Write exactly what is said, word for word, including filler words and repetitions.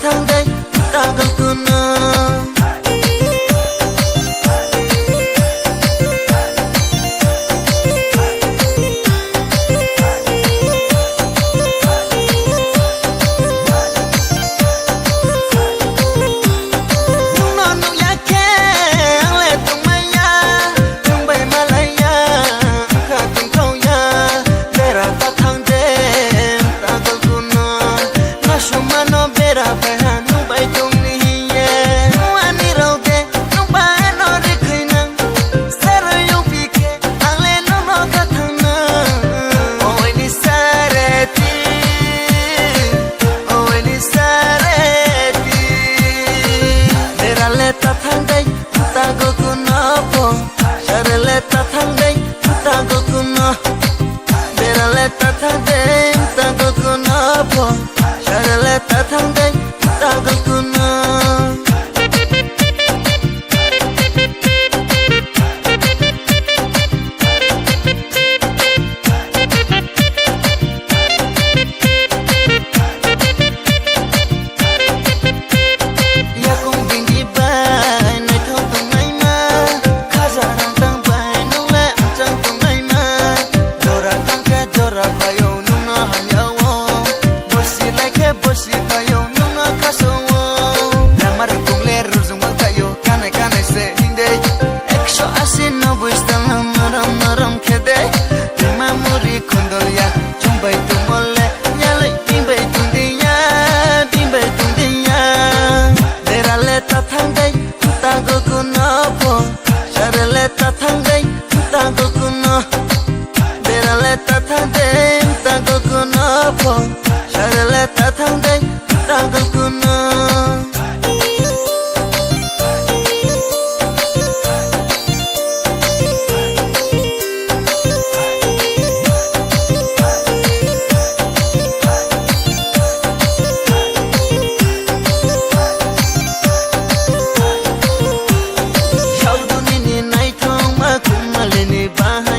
Thang dai, tagol kuno. Nungno nukya khe angle tongmaya, nungbai malaya, wngkha tongthokya, bera ta thang de, tagol kuno. Nasumano bera bai ha nungbai tongni hiye. Ani rok de nungbai no rikhinang. Sero yung pike angle no no kathang na. Oini sareti, oini sareti. Bera le ta thang dai, ta gokuno po. Sare le ta thang dai, ta gokuno. Bera le ta thang dai, ta gokuno po. Sare le ta thang dai, ta gokuno. Yakung bini bai naithok tongnaima, khaja rang tang bai nungle amchang tongnaima. Jora tangkhe jora phaio nungno hamyao, bosi laikhe bosi phaio nungno khasao. Lamar kungle rujungma khaio, kanai kanai se hinde. Ekso asi noboi stang norom norom khede, ima muri khondol ya. Chumbai tongmole, yalai bimbai tongdiya, bimbai tongdiya. Bera le ta thang dai, ta gokuno po. Sare le ta thang dai, ta gokuno. Bera le ta thang dai, ta gokuno po. Sare le ta thang dai, ta gokuno. Sauduni ni naithok ma kumali ni baha.